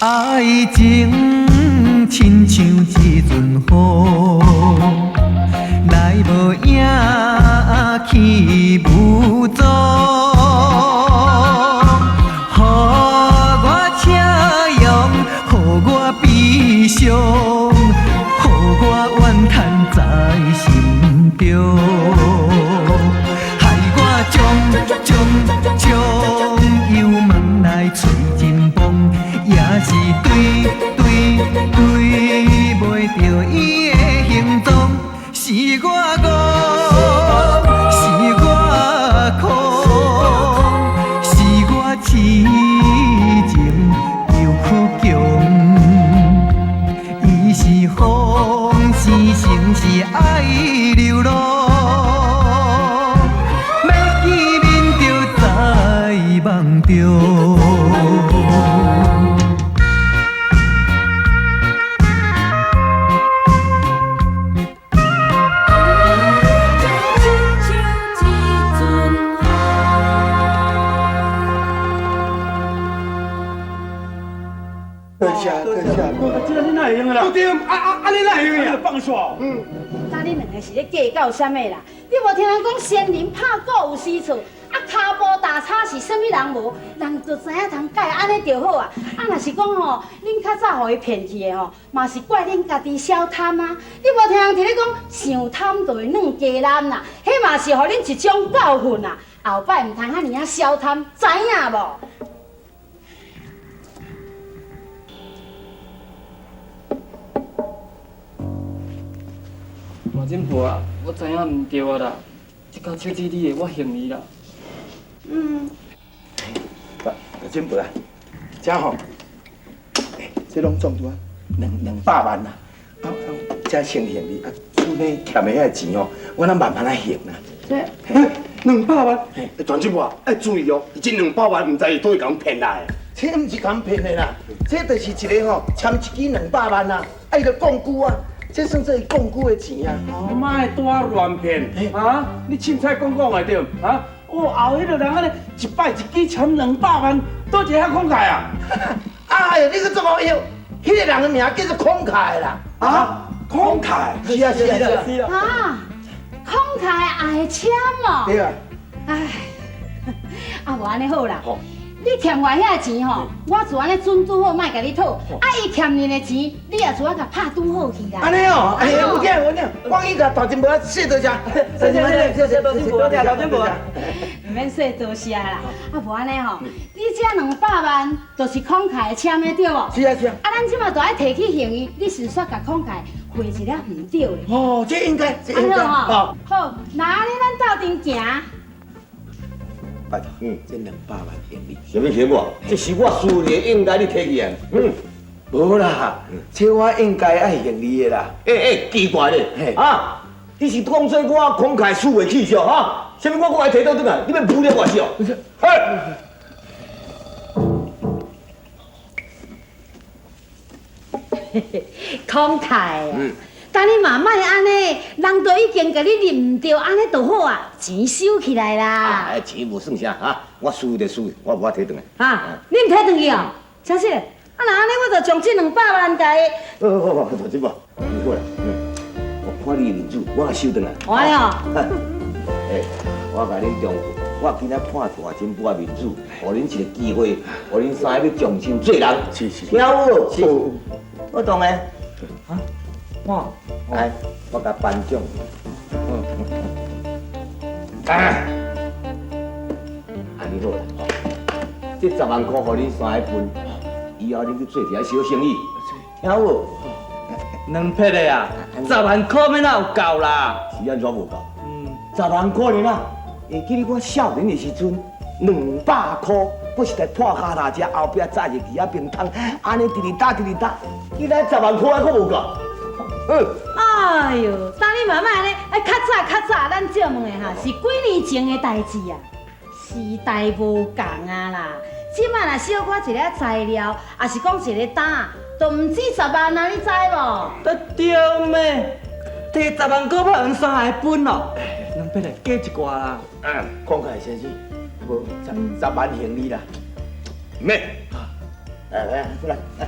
愛情親像一陣雨，來無影去無蹤，予我笑容，予我悲傷，予我怨嘆在心中，害我將將將油門來催真拚，也是對對對袂著伊的行蹤，是我戇，是我空，是我痴情又倔強。伊是風，是情是愛流浪，欲見面就在夢中。多謝多謝，這個你哪會用的啦？對啊啊啊！你哪會用的？放煞。嗯。敢恁兩个是咧計較啥物啦？你無聽人講仙人拍鼓有時數，啊跤步大差是啥物人無？人就知影通改按呢就好啊。啊，若是講吼，恁較早予伊騙去的吼，嘛是怪恁家己小貪啊。你無聽人佇咧講，傷貪就會軟雞腩啦，彼嘛是予恁一種教訓啊。後擺毋通遐爾仔小貪，知影無？大珍婆啊，我知影毋對啊啦，這跤手指你的，我還你啦。嗯。大珍婆啊，這吼，這攏總拄啊兩百萬啦，啊啊，這先還你，啊，厝內欠的遐錢哦，我咱慢慢來還啦。這200萬，大珍婆啊，愛注意哦，這兩百萬毋知是佗位共騙來的。這毋是共騙的啦，這就是一个吼，簽一支兩百萬啊，啊伊就摃龜啊。這算做伊摃龜的錢啊！哦，莫拄仔亂騙啊！你凊彩講講的對啊？哦，後彼个人按呢一擺一支簽兩百萬，佗一个遐慷慨啊？哎呦，你閣這麼曉？彼个人的名叫做慷慨啦！啊，慷慨？是啊是啊是啊！啊，慷慨也會簽哦。對啊。唉，啊無按呢好啦。你欠我遐錢吼，我自按呢準拄好，莫共你討。啊，伊欠你的錢，你也自按共拍拄好去啦。按呢哦，哎，有聽有聽，我去共大珍婆說多謝，謝謝謝謝大珍婆，多謝大珍婆。毋免說多謝啦，啊無按呢吼，你這兩百萬就是慷慨簽的對無？是啊是啊。啊，咱這馬就愛提去還伊，你順煞共慷慨匯一下毋對咧。哦，這應該，這應該。好，好，那按呢咱鬥陣行。拜託，這兩百萬還你。啥物還我？這是我輸的，應該你提起來。嗯，無啦，這我應該愛還你的啦。欸欸，奇怪咧，啊，你是講說我慷慨輸袂起少哈？啥物我閣愛提倒轉來？你欲侮辱我是哦？嘿。慷慨啊！但你嘛莫按呢，人都已經共你認毋著，按呢就好啊，錢收起來啦。啊，錢無算啥哈，我輸就輸，我無法提轉來。哈，你毋提轉去哦？真是，啊若按呢，我就將這兩百萬共伊。好好好，大姐婆，你過來，我看你的面子，我共收轉來。按呢哦。欸，我共恁忠告，我今仔看大珍婆的面子，予恁一個機會，予恁三个欲重新做人。是是。聽有無？是。我當然。啊？我，來，我共頒獎。啊，按呢好啦，這十萬塊予恁三个分，以後恁去做一下小生意，聽有無？兩撇的啊，十萬塊欲哪有夠啦？是按怎無夠？十萬塊爾啊，會記得我少年的時陣，200塊，我是來破跤踏車後壁載一个魚仔冰桶，按呢直直擔直直擔，你來十萬塊還閣無夠？嗯。啊，哎喲，當你嘛莫按呢，愛較早較早，咱借問的哈是幾年前的代誌啊？時代無仝啊啦，這擺若小可一个材料，抑是講一个擔，都毋止十萬啊，你知無？得對咩？提十萬塊欲用三下分哦，兩百來加一寡啦。慷慨先生，無十萬還你啦，免。來來，過來。來，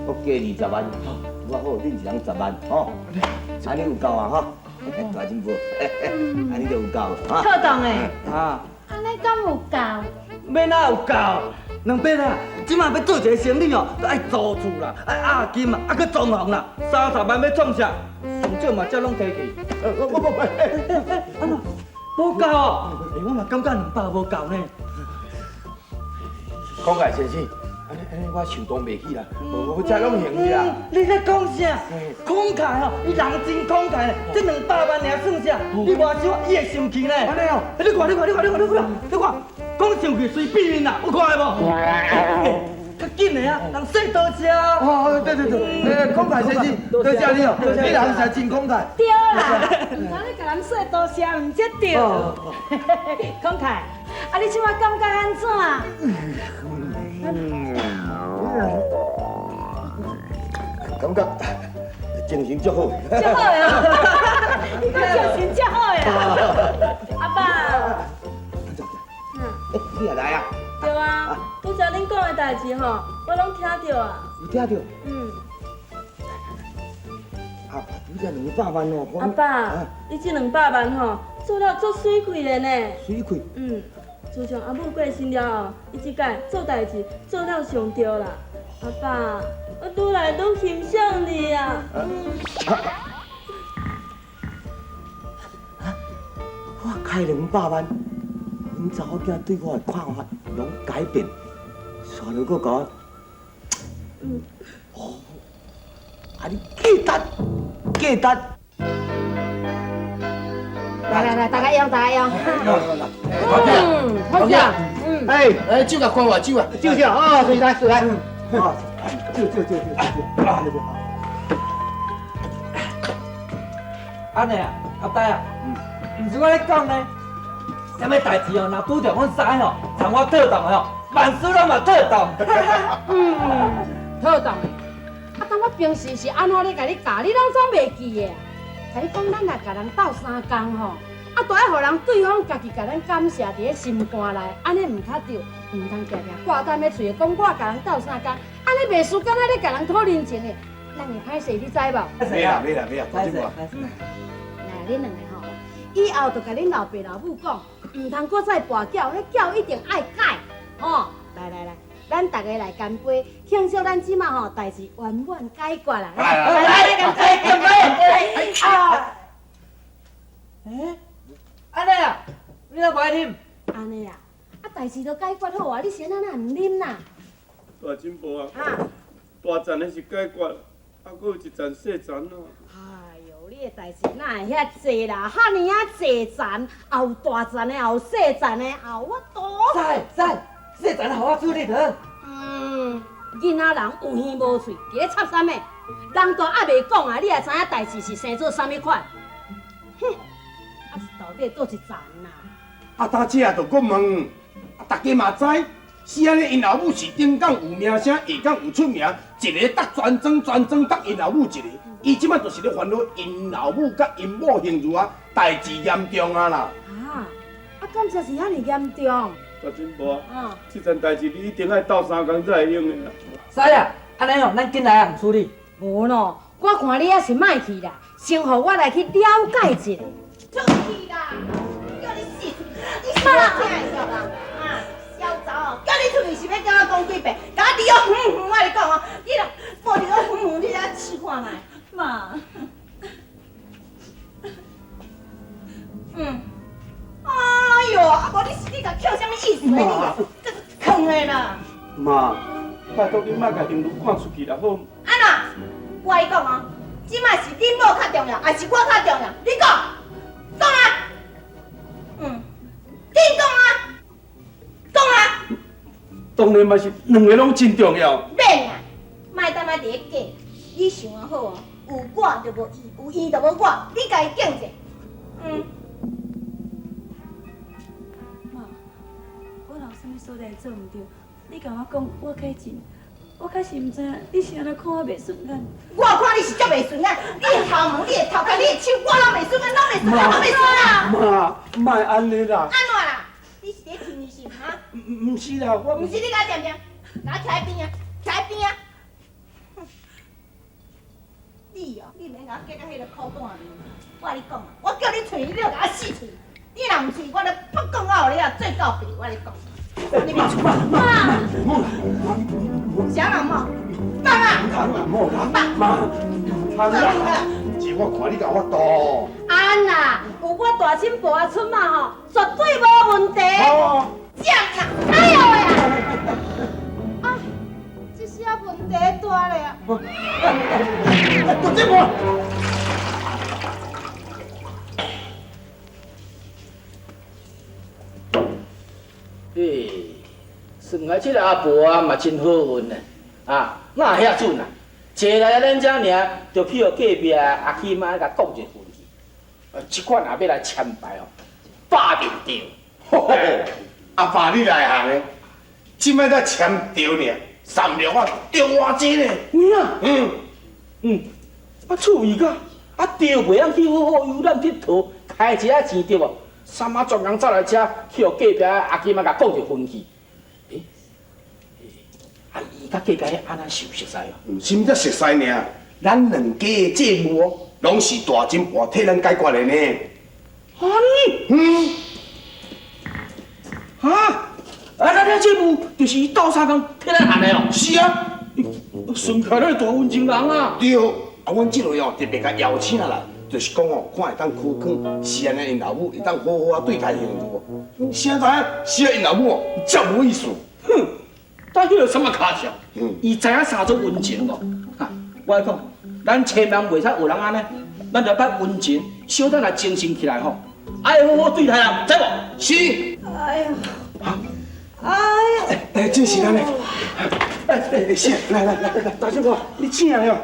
我加20萬，我好，恁一人十萬，吼，按呢有夠啊，吼，大進步，按呢就有夠啊。妥當的。啊，按呢敢有夠？欲哪有夠？兩伯啊，這馬欲做一个生意哦，都愛租厝啦，愛押金啊，啊閣裝潢啦，30萬欲創啥？上少嘛，才攏提去。我我我，按怎？無夠哦？欸，我嘛感覺200無夠呢。慷慨先生，按呢按呢，我受當袂起啦，無我這攏還你啦。你咧講啥？慷慨哦，伊人真慷慨，這200萬爾算啥？你外收，伊會生氣呢。按呢哦，你看，你看，你看，你看，你看，你看，講生氣隨變面啦，有看無？較緊的啊，人說多謝。哦，對對對，慷慨先生，多謝你哦，你人實真慷慨。對啦，毋通你共人說多謝，毋才對。慷慨，啊，你這擺感覺按怎？感覺精神足好。足好呀！你講精神足好呀！阿爸。欸，你也來啊？對啊，拄才恁講的代誌吼，我攏聽著啊。有聽著？嗯。啊，拄才200萬哦。阿爸，你這200萬吼，做了足媠氣的呢。媠氣？嗯，自從阿母過身了後，伊這擺做代誌做了上對啦。阿爸，我愈來愈欣賞你啊。嗯。我開200萬。阮查某囝對我的看法攏改變，煞落閣共我，哦，啊你記得記得，來來來，大家用大家用，嗯，好食，嗯，哎哎，酒共看偌酒啊，酒酒啊，隨來隨來，啊，酒酒酒酒酒，按呢啊，阿呆啊，毋是我咧講呢。啥物代誌哦？若拄著阮三个吼，参我妥當的吼，萬事攏嘛妥當。嗯，妥當的。啊，當我平時是按怎咧共你教，你攏總袂記的。共你講，咱若共人鬥相共吼，啊，都愛予人對方家己共咱感謝佇咧心肝內，按呢毋較對，毋通定定掛踮咧喙，講我共人鬥相共，按呢袂輸，敢若咧共人討人情的，咱會歹勢，你知無？袂啦袂啦袂啦，大進步。來，恁兩个吼，以後就共恁老爸老母講。毋通閣再跋筊，彼筊一定愛改，吼！來來來，咱逐个來乾杯，慶祝咱這馬吼代誌圓滿解決啦！來來來，乾杯！乾杯！啊！欸，按呢啊，你若無愛啉？按呢啊，啊代誌都解決好啊，你是按怎毋啉啦？大進步啊！大層的是解決，啊，閣有一層細層啊。你的代誌哪會遐濟啦？遐爾仔濟層，也有大層的，也有細層的，也有我多。使使，細層予我處理著。嗯，囡仔人有耳無喙，佇咧插啥物？人都猶未講啊，你也知影代誌是生做啥物款？哼，啊是到底佗一層啦？啊，大姐就閣問，啊，大家嘛知，是按呢，𪜶老母是頂港有名聲，下港有出名，一个搭全庄，全庄搭𪜶老母一个。伊這擺就是咧煩惱，𪜶老母佮𪜶某行如啊，代誌嚴重啊啦。啊，啊，敢真是遐爾嚴重？大進步啊，這層代誌你一定愛鬥相共才會用的啦。使啊，按呢哦，咱緊來啊處理。無喏，我看你猶是莫去啦，先予我來去了解一下。出去啦！叫你死出去！你是哪聽會著啦？啊，痟查某，叫你出去是欲叫我講幾遍？共我離予遠遠，我共你講哦，你若無離予遠遠，你來試看覓。媽，嗯，哎喲，啊無你是你共抾啥物意思呢？你，這囥的啦。媽，拜託你莫共杏如趕出去啦，好？按怎？我共你講哦，這擺是恁某較重要，抑是我較重要？你講，講啊！嗯，緊講啊，講啊！當然嘛是兩个攏真重要。免啊，你想啊好哦，有我就無伊，有伊就無我，你家己拣者。嗯。媽，我若有啥物所在做毋對，你共我講，我改進。我確實毋知影你是按怎看我袂順眼。我看你是足袂順眼，你的頭毛、你的頭殼、你的手，我攏袂順眼，攏袂順眼，攏袂順眼。媽，莫按呢啦。按怎啦？你是咧聽伊是哈？毋是啦，我毋是你共我恬恬，共我徛喺邊啊，徛喺邊啊。你哦，你免共我結到彼个苦短面。我共你講啊，我叫你喙，你著共我死喙。你若毋喙，我就不講到予你啊，做到白，我共你講。你別出媽，啥人嘛？放啊！媽，媽，是我看你有法度。安啦，有我大婶婆啊出馬吼，絕對無問題。這樣啦，哎呦喂啊！啊，這下問題大咧啊！大婶婆。欸，算来这个阿婆啊嘛真好运呢，啊，哪会遐准啊？坐来咱遮尔，就去予隔壁阿起妈共讲一个分去。啊，这款若欲来签牌哦，百面著。阿爸你内行的，这摆才签著尔，三六啊著偌济呢？有影？嗯嗯，啊趣味甲，啊著袂晓去好好游览𨑨迌，开一下钱對無？三仔專工走來遮，去予隔壁阿金仔共講一分去。欸，啊伊佮隔壁彼按怎是有熟似哦？啥物叫熟似爾？咱兩家的債務哦，攏是大金婆替咱解決的呢。按呢？嗯。啊？啊，咱遐債務就是伊鬥相共替咱還的哦。是啊。算起來咱大溫情人啊。對，啊，阮這落哦特別共邀請來。就是講哦，看會當考考，是按呢𪜶老母會當好好啊對待𪜶有無？現在是啊，𪜶老母哦，遮無意思。哼，但彼个啥物卡笑？伊知影啥做溫情無？哈，我講，咱千萬袂使學人按呢，咱著愛溫情，小等來精神起來吼，愛好好對待人，知無？是。哎呀！哎呀！哎，真是按呢。哎哎，是，來來來來，大姐婆，你醒了。哎呦！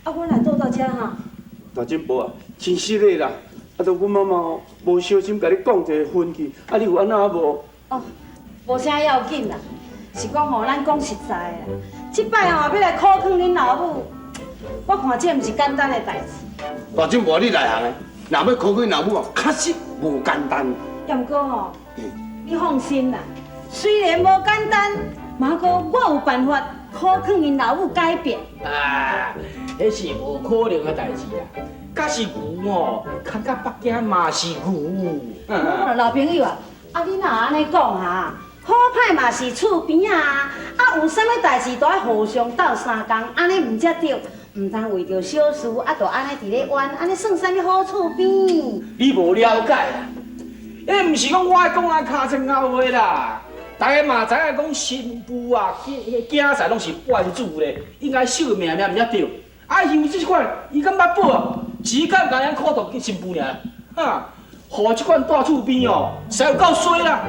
啊，阮來倒到遮哈。大珍婆啊，真失禮啦！啊，著阮媽媽哦，無小心共你講一个分去，啊，你有按怎無？哦，無啥要緊啦，是講吼，咱講實在的啦，這擺吼欲來苦勸恁老母，我看這毋是簡單的代誌。大珍婆，你內行的，若欲苦勸老母哦，確實無簡單。也毋過吼，你放心啦，雖然無簡單，嘛閣我有辦法。苦勸𪜶老母改變。啊，彼是無可能的代誌啦。假是牛哦，牽到北京嘛是牛。老朋友啊，啊你若按呢講哈，好歹嘛是厝邊仔啊，啊有啥物代誌都愛互相鬥相共，按呢毋才對。毋通為著小事啊，就按呢佇咧冤，按呢算啥物好厝邊？你無了解啦，彼毋是講我愛講啊尻川仔話啦。大家嘛知影講新婦啊，囝囝婿攏是半子咧，應該惜命命毋才對。啊，像這款，伊敢捌報，只敢共人苦毒新婦爾，哈，予這款住厝邊哦，實在有夠衰啦。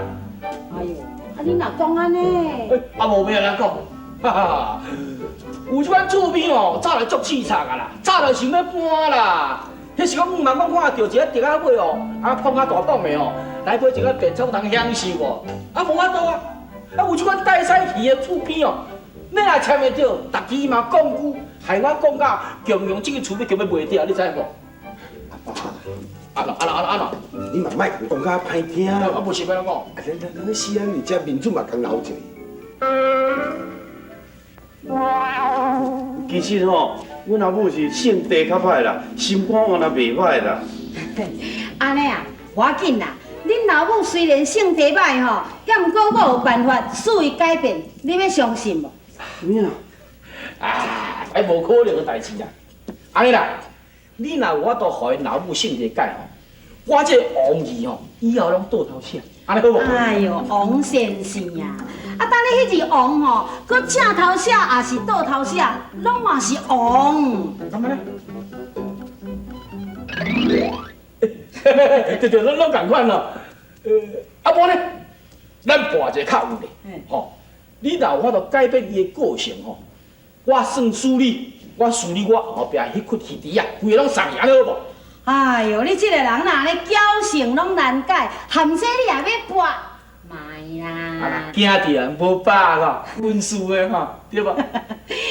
哎喲，啊你若講按呢？啊無欲按怎講，哈哈，有這款厝邊哦，早就足淒慘啊啦，早就想欲搬啦。彼是講毋茫講看著一个竹仔尾哦，啊碰啊大棒的哦，來買一个便當通享受哦，啊無法度啊，啊有這款帶屎去的厝邊哦，欲若簽會著，逐支嘛講句，害我講甲強強這个厝欲強欲賣掉，你知無？阿爸，按怎按怎按怎？你嘛莫講甲歹聽。啊，無是欲按怎講？啊，咱咱死安伫遮面子嘛共留一下。其實吼，阮阿母是性地較歹啦，心肝嘛若袂歹啦。按呢啊，無要緊啦。恁老母雖然性地歹吼，抑毋過我有辦法使伊改變，你欲相信無？有影？啊，彼無可能的代誌啦。按呢啦，你若有法度予𪜶老母性地改吼，我這個王字吼，以後攏倒頭寫，按呢好無？哎喲，王先生啊，啊，當你彼字王吼，閣正頭寫抑是倒頭寫，攏嘛是王。感覺呢？對對，攏攏仝款咯。啊無呢，咱搏一个較有咧，吼，你若有法度改變伊的個性吼，我算輸你，我輸你我後壁彼窟魚池啊，規个攏送去，按呢好無？哎喲，你這个人若按呢僥倖攏難改，含這你也欲搏，莫啦！驚著啊，無把握吼，軍事的吼，對無？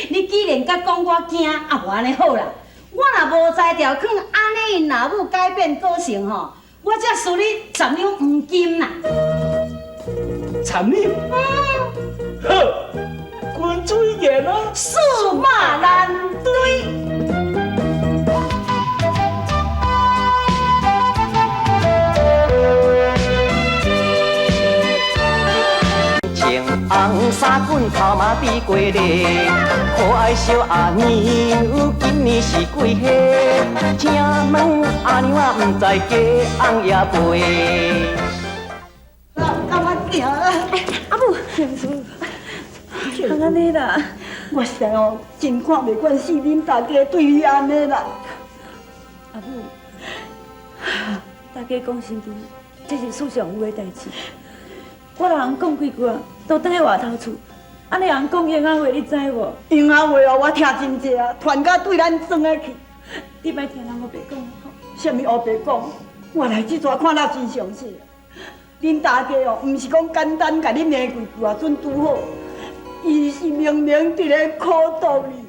你既然佮講我驚，啊無按呢好啦，我若無才調，囥按呢𪜶老母改變個性吼，我才輸你10兩黃金啦！十兩？嗯。好，君子一言咯，駟馬難追。穿紅衫裙，頭毛比雞咧，可愛小阿娘，今年是幾歲？請問阿娘啊，毋知雞翁也袂。啊，我行啊！阿母，通按呢啦，我實在哦，真看袂慣四恁大家對你按呢啦。阿母，大家講身份，這是世上有的代誌。我若通講幾句啊，都轉去外頭厝，按呢人講閒仔話，你知無？閒仔話哦，我聽真濟啊，傳甲對咱裝的去。你莫聽人烏白講吼。啥物烏白講？我來這逝看了真詳細。恁大家哦，毋是講簡單共你罵幾句啊，準拄好。伊是明明佇咧苦毒你。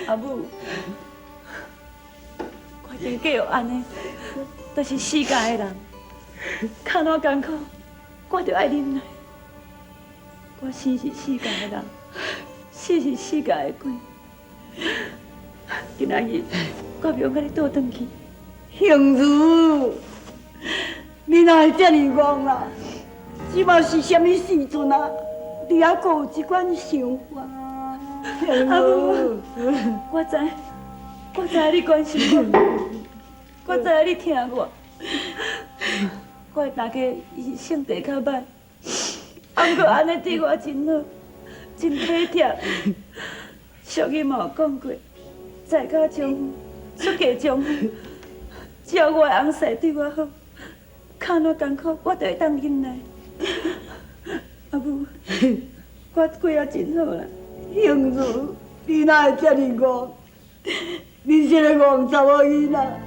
阿母，我真計予按呢，都是世界的人，較怎艱苦，我就愛忍耐。我生是世界的人，死是世界的鬼。今仔日我袂用佮你倒轉去。杏如，你哪會遮爾戇啦？這馬是啥物時陣啊？你猶閣有這款想法？阿母，我知，我知你關心我，我知你疼我。我的大家伊是性地較歹，啊，毋過按呢對我真好，真體貼。俗語嘛有講過，在家丈夫，出嫁丈夫。只要我的翁婿對我好，較怎艱苦我都會當忍耐。阿母，我過得真好啦。杏如，你哪會遮爾戇？你這个戇查某囡仔，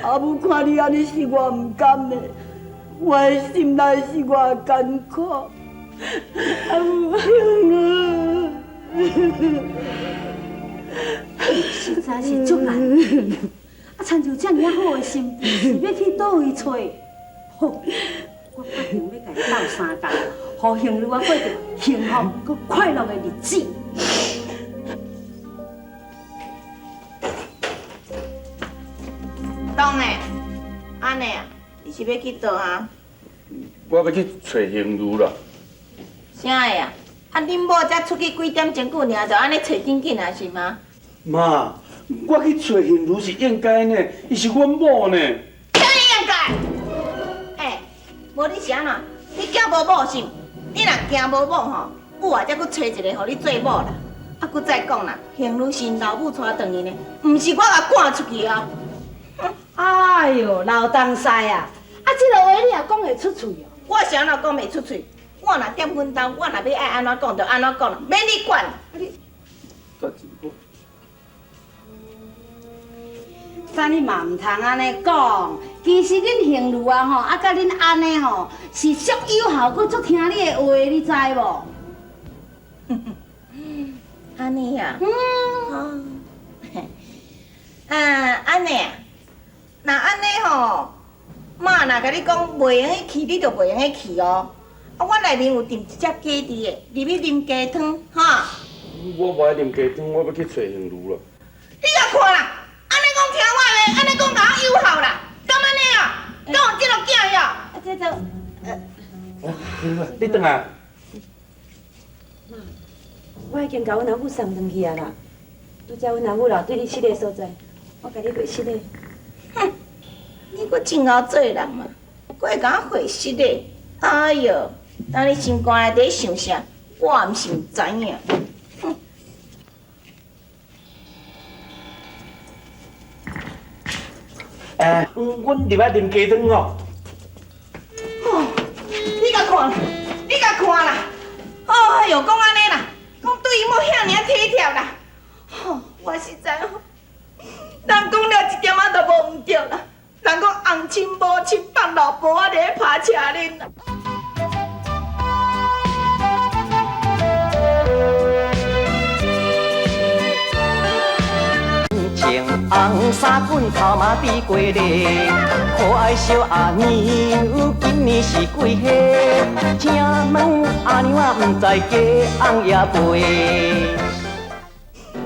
阿母看你按呢是偌毋甘的，我的心內是偌艱苦。阿母，杏如，實在是足難。啊，親像遮爾仔好的心，是欲去佗位揣？好，我決定欲共伊鬥相共，予杏如仔過著幸福閣快樂的日子。當的，按呢啊，你是欲去佗啊？我欲去揣杏如啦。啥的啊？啊，恁某才出去幾點鐘久爾，就按呢揣真緊啊，是嗎？媽，我去揣杏如是應該呢，伊是阮某呢。啥物應該？欸，無你是按怎？你驚無某是毋？你若驚無某吼，有啊，才閣揣一个予你做某啦。啊，閣再講啦，杏如是𪜶老母帶轉去呢，毋是我共趕出去哦。哎喲，老東西啊！啊，這个話你也講會出喙哦？我是按怎講袂出喙？我若踮阮兜，我若欲愛按怎講就按怎講啦，免你管。你。咱你嘛毋通按呢講，其實恁杏如啊吼，啊佮恁按呢吼，是足友好，閣足聽你的話，你知無？按呢啊？嗯。啊，按呢啊？若按呢吼，媽若共你講袂用得去，你就袂用得去哦。啊，阮內面有燉一隻雞佇的，入去啉雞湯，哈。我無愛啉雞湯，我欲去揣杏如啦。你共看啦，按呢講聽我的，按呢講共我友好啦，敢按呢啊？敢有這个囝哟？啊，這就，你轉來。媽，我已經共阮阿母送轉去啊啦。拄才阮阿母留對你失禮所在，我共你袂失禮。哼，你閣真𠢕做人嘛，閣會共我回失禮？哎喲，當你心肝內底想啥，我毋是毋知影。哼！欸，阮入來啉雞湯哦。哦，你共看，你共看啦！哦，哎哟，講按呢啦，講對伊某遐爾體貼啦。吼，我實在吼，人講了一點仔都無毋對啦。人講翁親母親放老婆仔佇咧拍車輪啦。穿紅衫棍頭馬比過咧，可愛小阿娘今年是幾歲？請問阿娘啊，毋知嫁翁也未？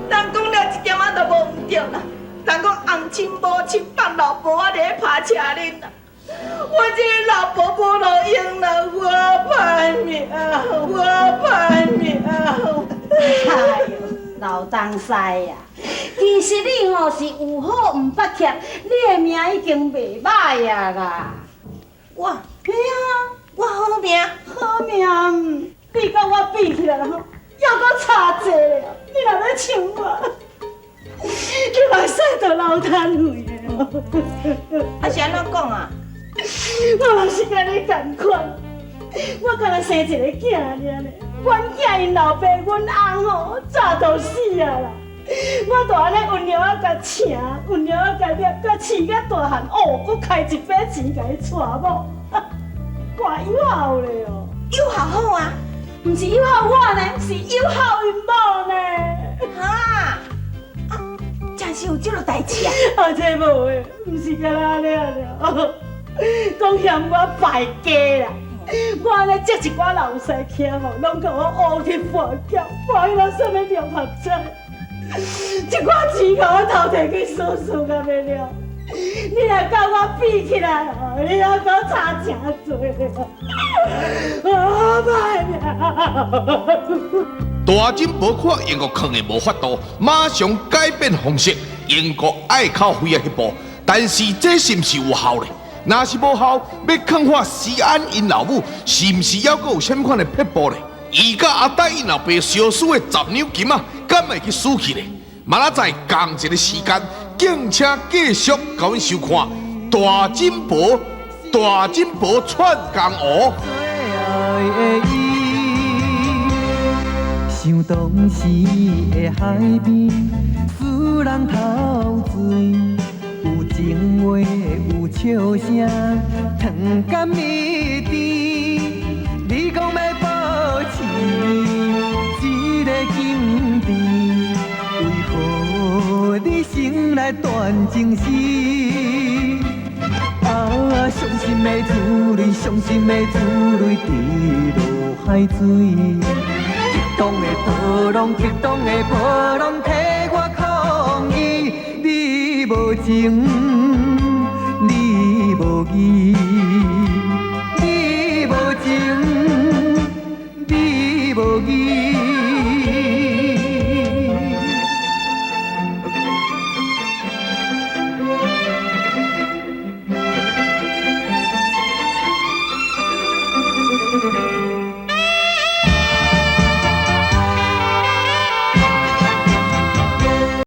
人講了一點仔都無毋對啦。人講翁親母親放老婆仔佇咧拍車輪啦，我這個老婆無路用啦，我歹命，我歹命。哎喲，老東西啊！其實你吼是有好毋捌欠，你的命已經袂歹啊啦。我，嘿啊，我好命，好命，你佮我比起來吼，猶閣差濟咧。你若欲像我，你嘛使著流痰血的。啊是按怎講啊？我嘛是佮你仝款，我敢若生一個囝爾呢。阮囝𪜶老爸，阮翁吼早就死啊啦。我就按呢溫柔仔共請，溫柔仔共掠，共飼甲大漢，哦，閣開一筆錢共伊娶某，偌有孝咧哦。有孝好啊？毋是有孝我呢，是有孝𪜶某呢。哈？啊，真是有這落代誌啊？啊，這無的，毋是干焦按呢爾，講嫌我敗家啦。我按呢接一寡老師客吼，攏共我烏去跋筊，跋彼落啥物六合彩。這寡錢予我偷提去輸輸甲欲了，你若佮我比起來，你猶閣差誠濟啊！歹命。大珍寶看英國囥的無法度，馬上改變方式。英國愛靠飛仔彼步，但是這是毋是有效咧？若是無效，欲勸化思安𪜶老母，是毋是猶閣有啥物款的撇步咧？伊佮阿呆𪜶老爸相輸的十兩金仔，敢會去輸去咧？明仔載仝一个時間，敬請繼續共阮收看《大珍寶》，大珍寶串江湖。想當時的海邊，使人陶醉，有情話，有笑聲，糖甘蜜甜。你講欲保持這个境地，為何你先來斷情絲？啊，傷心的珠淚，傷心的珠淚滴落海水。激動的波浪，激動的波浪，替我抗議。你無情，你無義，你無情，你無義。